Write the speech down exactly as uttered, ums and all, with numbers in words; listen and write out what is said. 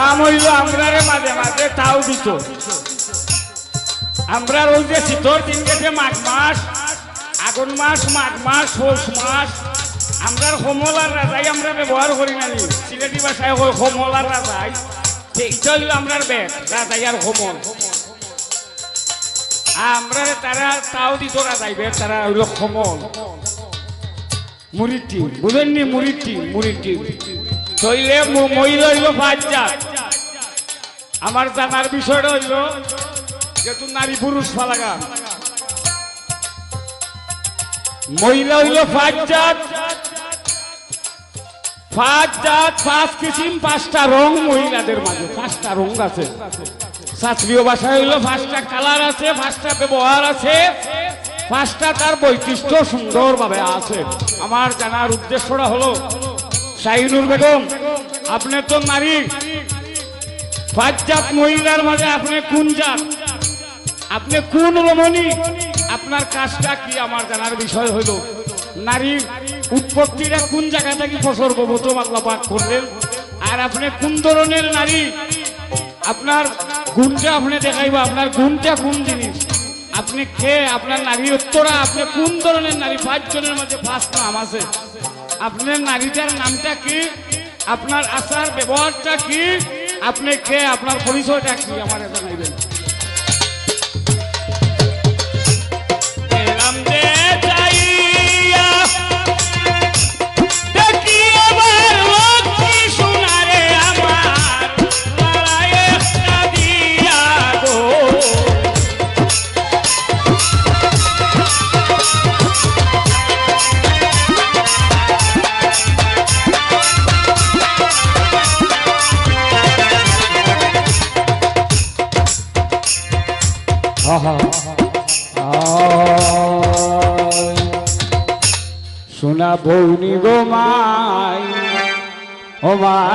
কাম অইলো আমরারে মাঝে মাঝে তাও দিত। আমরার অউ যে শীতর দিন গেছে, মাঘ মাস, আগুন মাস, মাঘ মাস, পৌষ মাস, আমরার কমল আর রাজাই আমরা ব্যবহার করি না নি। সিলেটি ভাষায় কয় কমল আর রাজাই। তে ইটা অইলো আমরার বেদ, রাজাই আর কমল। আমরারে তারা তাও দিত রাজাই বেদ, তারা অইলো কমল। মুরিটি, বুঝেননি? মুরিটি, মুরিটি। তইলে ম-, মইলা অইলো পাঁচ জাত। আমার জানার বিষয়টা অইলো, যেহেতু নারী পুরুষ ফালাগান, মইলা অইলো পাঁচ জাত, পাঁচ জাত, পাঁচ কিসিম, পাঁচটা রং মইলাদের মাঝে, পাঁচটা রং আছে। শাস্ত্রীয় ভাষায় অইলো পাঁচটা কালার আছে, পাঁচটা ব্যবহার আছে, পাঁচটা তার বৈশিষ্ট্য সুন্দরভাবে আছে। আমার জানার উদ্দেশ্যটা হলো, শাহিনুর বেগম, আপনে তো নারী, পাঁচ জাত মইলার মাঝে আপনে কুন জাত? আপনে কুন রমণী? আপনার কাজটা কি? আমার জানার বিষয় হইল, নারীর উৎপত্তিটা কুন জাগা থাকি সর্বপ্রথম আল্লাহ পাক করলেন? আর আপনে কুন ধরনের নারী? আপনার গুণটা আপনে দেখাইবা, আপনার গুণটা কুন জিনিস? আপনে কে? আপনার নারীত্বটা, আপনে কুন ধরনের নারী? পাঁচজনের মাঝে পাঁচ নাম আছে। আপনার নারীটার নামটা কি? আপনার আচার ব্যবহারটা কি? আপনে কে? আপনার পরিচয়টা কি? আমারে জানাইবেন। গেলাম যে যাইয়া দেখি আমার লক্ষ্মী সোনারে আমার লড়াই একটা দিয়া গো। আহা। আয়। সোনা বউনি গো মাই, ও মাই।